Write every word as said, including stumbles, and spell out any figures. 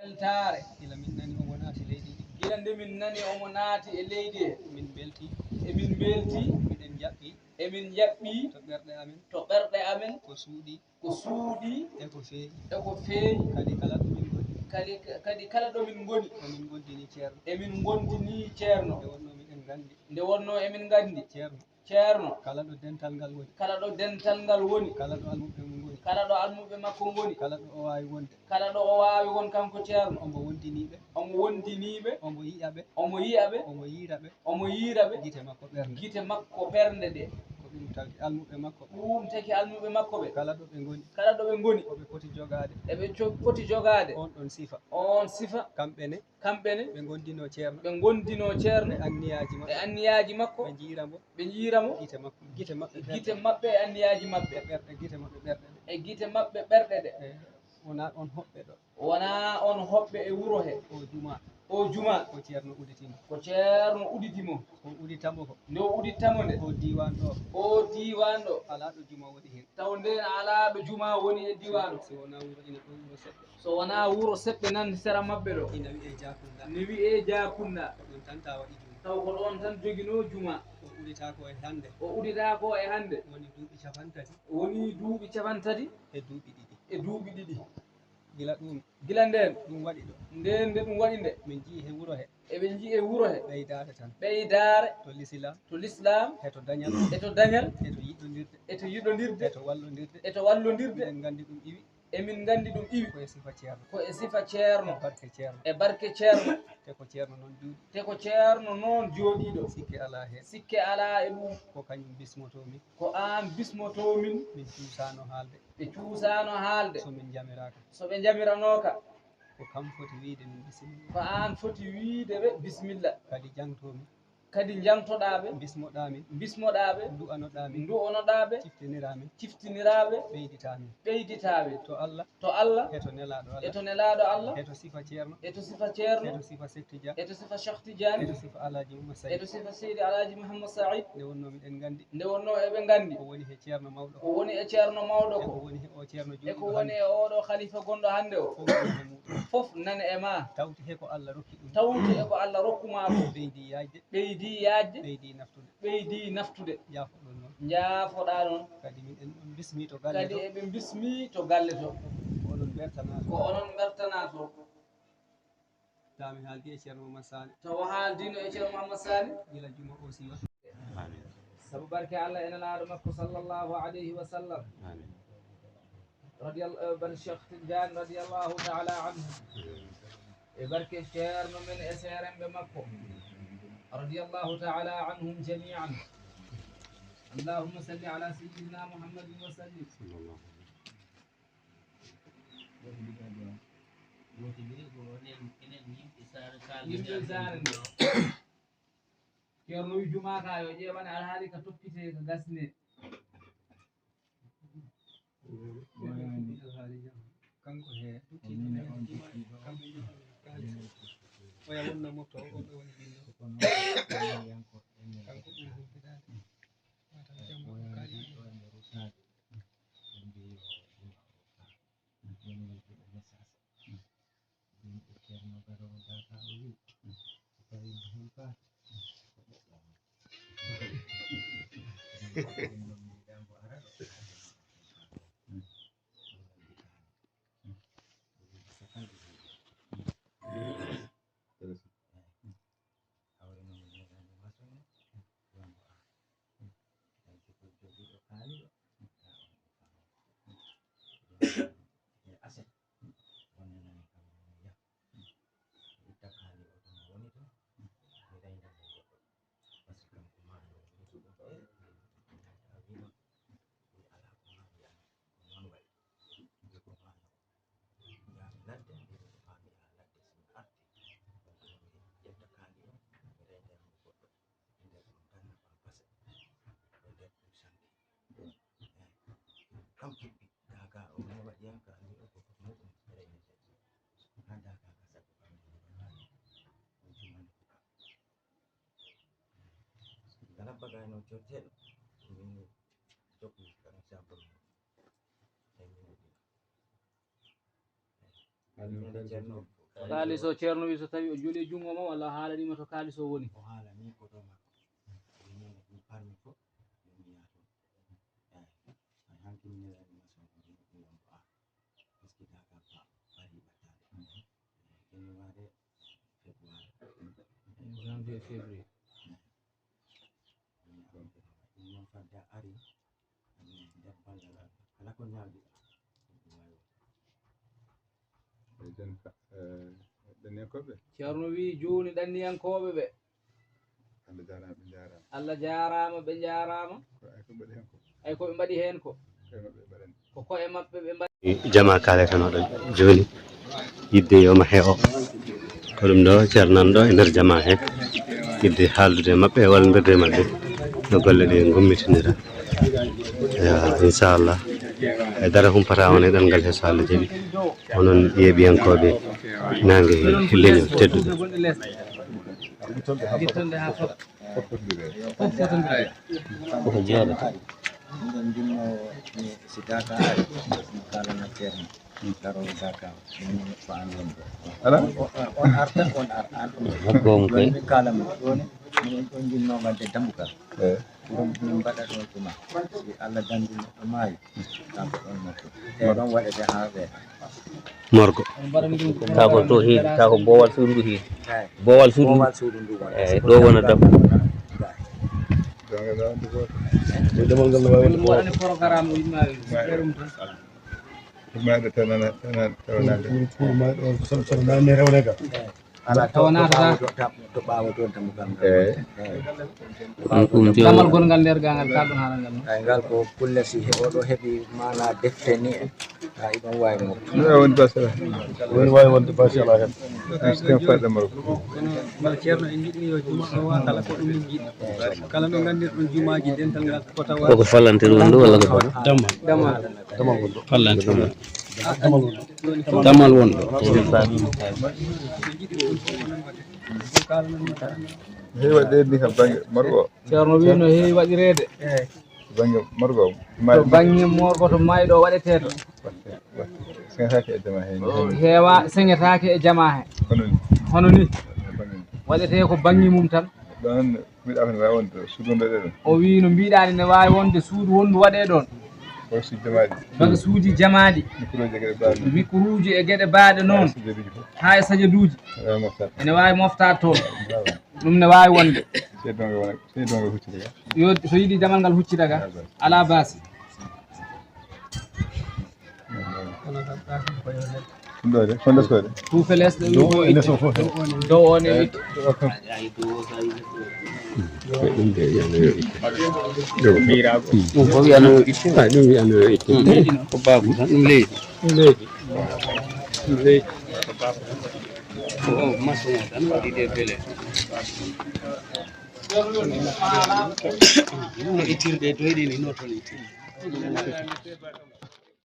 Weltaare. Gila min nani omo naati leydi ndi. Gila nde min nani omo naati e leydi he. Min mbelti. Emin mbelti. Miɗen jaɓɓi. Emin jaɓɓi. To ɓerɗe amen. To ɓerɗe amen. Ko suuɗi. Ko suuɗi. E ko feeñi. E ko feeñi. Kadi kala ɗo min ngoni. Kadi, kadi kala ɗo min ngoni. Emin ngoddini Ceerno. Emin ngoddini Ceerno. Nde wonnoo miɗen nganndi. Nde wonnoo emin nganndi. Ceerno. Ceerno. Kala ɗo dental ngal woni. Kala ɗo dental ngal woni. Kala ɗo almuɓɓe mum ngoni. Kala ɗo almuɓɓe makko ngoni. Kala ɗo o waawi wonde. Kala ɗo o waawi won kanko Ceerno. Omo wondini ɓe. Omo wondini ɓe. Omo yiya ɓe. Omo yiya ɓe. Omo yiira ɓe. Omo yiira ɓe. Gite makko ɓernde. Gite makko ɓernde ɗe. Ko ɗum tagi almuɓɓe makko ɓe. Ɗum tagi almuɓɓe makko ɓe. Kala ɗo ɓe ngoni. Kala ɗo ɓe ngoni. Ko ɓe poti jogaade. Eɓe co-, poti jogaade. On ɗon sifa. On sifa. Kamɓe ne. Kamɓe ne. Ɓe ngondinoo Ceerno. Ɓe ngondinoo Ceerno. E anniyaaji maɓɓe. E anniyaaji makko. Ɓe njiira mo. Ɓe njiira mo. Gite makko. Gite maɓɓe. Gite maɓɓe e anniyaaji maɓɓe. E ɓerɗe, gite maɓɓe ɓerɗe. E gite maɓɓe ɓerɗe ɗe. E wonaa on hoɓɓe ɗo. Wonaa on hoɓɓe e wuro he. O juma. O juma. Ko Ceerno uditi mo. Ko Ceerno uditi mo. O udita mo ko. Nde o udita mo nde. O diiwaan ɗo. O diiwaan ɗo. Alaa ɗo juma woni heen. Taw ndeen alaa ɗo juma woni e diiwaan o. Si wonaa wuro ina ɗo wuro seɗɗa. So wonaa wuro seɓɓe nan sera maɓɓe ɗo. Ina wiyee Jaakunda. Ne wiyee Jaakunda. Ko ɗoon tan tawa waɗi juma. Taw ko ɗoon tan joginoo juma. O udita ko e hannde. O udita ko e hannde. Woni duuɓi capantati. Woni duuɓi capantati. E duuɓi ɗiɗi. E duuɓi ɗiɗi. Gila ɗum. Gila ndeen. Ɗum waɗi ɗo. Ndeen nde ɗum waɗi nde. Min njii he wuro he. Eɓe njii e wuro he. Ɓeydaare tan. Ɓeydaare. To lislaam. To lislaam. E to dañal. E to dañal. E to yiɗondirde. E to yiɗondirde. E to wallondirde. E to wallondirde. Eɗen nganndi ɗum iwi. Emin nganndi ɗum iwi. Ko e sifa Ceerno. Ko e sifa Ceerno. E barke Ceerno. E barke Ceerno. Te ko Ceerno noon jooɗi. Te ko Ceerno noon jooɗiiɗo. Sikke alaa heen. Sikke alaa e ɗum. Ko kañum bismotoo min. Ko aan bismotoo min. Min cuusaano haalde. Ɓe cuusaano haalde. So min njamiraaka. So ɓe njamiranooka. Ko kam foti wiyde min bisimilla. Ko aan foti wiyde ɓe bisimilla. Kadi jaŋtoo min. Kadi njaŋtoɗaa ɓe. Mbismoɗaa min. Mbismoɗaa ɓe. Ndu'anoɗaa min. Ndu'anoɗaa ɓe. Ciftiniraa min. Ciftiniraa ɓe. Ɓeyditaa min. Ɓeyditaa ɓe. To Allah. To Allah. E to nelaaɗo Allah. E to nelaaɗo Allah. E to sifa Ceerno. E to sifa Ceerno. E to sifa Seex Tijaan. E to sifa Seex Tijaan. E to sifa Alaaji Muhammad Sayid. E to sifa Seydi Alaaji Muhammad Sayid. Nde wonnoo miɗen nganndi. Nde wonnoo eɓe nganndi. Ko woni he Ceerno mawɗo. Ko woni e Ceerno mawɗo ko. E ko woni he o Ceerno jooɗiiɗo hannde. E ko woni e oɗo khalifa gonɗo hannde o. Fof nani e muɗum. Fof nani e ma. Tawti he ko Allah rokki ɗum. Tawti e ko Allah rokku ma ko. Ɓeydi yaajde. Ɓeydi yaajde. Ɓeydi naftude. Ɓeydi naftude. Njaafoɗon noon. Njaafoɗaa noon. Kadi miɗen on bismi to galle to. Kadi eɓe bismi to galle to. Ko onon mbertanaa to. Ko onon mbertanaa to. Taw mi haaldi e Ceerno Mamadou Sani. Taw haaldiino e Ceerno Mamadou Sani. Gila juma o siwa. Amin. Sabu barke Allah e Nelaaɗo makko sallallahu alayhi wa sallam. Amin. Radiyal-, eh, ben Cheikh Tidiane radiyallahu ta'ala anhu. E barke Ceerno men e seeremɓe makko. Radiyallahu ta'ala anhum jami'an. Allahumma salli ala sayyidina Muhammadin wa sallim. Yimɓe saare nde. Ceerno wi jumaa ka yo ƴeewane alhaali ka toppitee ka gasnee. Kanko he oya wonna mofto o, on ɗo woni ɓiɗɗo. Kanko ɓuri humpitaade. Wata jam kaali. Ɗum ɓe yo ɗum ɗum ɓe ceerno garoowo gaakaa o wi'i, so tawii mo hulɓaaki, ko ɓoɓɓo mo. Ɗum ɗon mbiɗaa mbo ara ɗo. Ɗum ɗon mbiɗaa. Ɗum ɗon sakal ɗum. Hawre no mi neɗɗo masono, wongo an. Tan si ko jogiiɗo kaaliɗo, taa on ɗo faamu. E aset, wonanani kam mo mi yaha. Mi itta kaaliɗo to mo woni to, mi reyna mo goɗɗo. Parce que kanko maayoowo, mi suɓo ko e, a wiima, mi alaa ko maa mi alaa. Ko noon wayi. Njaami ladde, mbiimi ko haa mi yaha ladde, so mi arti, mi ƴetta kaali o, mi reyna mo goɗɗo. E nder ɗum tan naɓa base, e nder ɗum sanki. Eey. Kam kippi, daagaa o ne waɗi han ka anndi o ko foti muɗum reynete. Haa daagaa ka sabu kam ne waɗaani. On jumani ko kam. Kala bagay no jorteɗo, min jokki kan sabon. Eey, min Ceerno, Kaalis o, Ceerno wi so tawi o joli e junngo ma walla o haalaniima to kaalis o woni. O haalanii ko to makko. Wi min mi parmi ko, wi mi yaa toon. Eey. Ay hanki mi nelani ma so ko ɗum ɗum ɗum ɗum. Parce que daga ba bari battale. Eey, ken waade february. Janvier, février. Ɗum noon fadde a ari, nder ballal Allah. Kala ko ñaawɗi. Eey, jon ka, eh, ɗanniyankooɓe. Ceerno wi jooni ɗanniyankooɓe ɓe. Allah jaaraama, ɓe njaaraama. Allah jaaraama, ɓe njaaraama. Ko ay ko ɓe mbaɗi heen ko. Ay ko ɓe mbaɗi heen ko. Koye maɓɓe ɓe mbaɗani. Ko koye maɓɓe ɓe mbaɗi. Jama kaaletenooɗo jooni, yidde yo mahe o. Ko ɗum ɗo ceernanɗo e nder jama he. Yidde haaldude e maɓɓe e wallondirde e maɓɓe. No golle ɗe ngummitinira. Ya, inchallah. E dara humpata on e ɗanngal he so Allah jaɓi. Onon yeeɓiyankooɓe naange he leñol tedduɗo. Gittonde haa fof. Fof fotondire. Fof jooɗo. Miɗen njinnoo mi si Daaka ari, mi kaalana ceerno. Garoowo Daaka, ɗum ko aan woni ɗo. Ala? On, on, on arta, on ar-, aan ɗum. Hakko on kay. Min kaalami, jooni, min ɗon njinnoo ngadde dambugal. Eh. Ɗum min mbaɗa ɗon ɗuma. Si Allah danndi neɗɗo maayi, kanko ɗon noddu. E ɗon waɗete haa weeta. Morgo. Kaa ko to heewi, kaa ko boowal suudu ndu heewi. Eey. Boowal suudu ndu. Boowal suudu ndu woni. Eey, ɗo wona dam. Eey. Ɗo demal ngal no waawi wonde boowal. Waɗani programme o yimma ɓerum tan. Mayɗo tanana, tanana, tanana. Pour, pour mayɗo on, so, so, so nanni rewne ga. Eey. Ala to, to ɓaawo to, to ɓaawo to dambugal ngal. Eey. Eey. Ɗum, ɗum, damal gonngal nder ga ngal, ka ɗum haala ngal. Ay, ngal ko kulle si he-, oɗo heɓi maana defte ni en. Ha, iɗon waawi mo. Ɗum e woni basi ala. Woni waawi wonde basi ala hen. Est-ce que faɗɗa maro? Kono, kono ceerno en njiɗni yo juma o wa kala ko ɗum min njiɗi. Kala no nganndirɗon jumaaji dental ngal ko tawa. Koko fallantir wonde walla ko fala? Dammal. Dammal. Dammal wonɗo. Fallantir. Dammal wonɗo. Dammal wonɗo. Heewi waɗde ni kam bannge morgo o. Ceerno wi no heewi waɗireede. Bannge morgo o. To bannge morgo to mayɗo waɗeteeɗo. Seŋetaake e jama he. Heewa, seŋetaake e jama he. Hono ni. Hono ni. Bannge. Waɗetee ko bannge mum tan. Ɗon mbiɗa ko ne waawi wonde suudu wonde ɗe ɗon. O wi no mbiɗa ni ne waawi wonde suudu wondu waɗee ɗon. Ko suudu jamaaɗi. Bagaasuuji jamaaɗi. Mikkuruuji e geɗe baaɗe. Mikkuruuji e geɗe baaɗe noon. Haa e sajaduuji fof. Haa e sajaduuji. Ene waawi moftaade. Ene waawi moftaade toon. Bravo. Ɗum ne waawi wonde. Sey dongo wona, sey dongo huccita ga. Yo, so yiɗi damal ngal huccita ga. Ala baasi. Ala baasi. Ɗum ɗo de, ko ndeskoode? Tuufe les ɗo. Dow o, les o fof. Dow o ne wi. Ɗum de wiyano yo itte. Ɗum fof wiyano yo itte. Ah, ɗum wiyano yo itte. Ko baabu tan, ɗum leydi. Ɗum leydi. Ɗum leydi. Ko o maçon o tan waɗi ɗe bele. No ittirde doyɗe ni, no toon ittirde.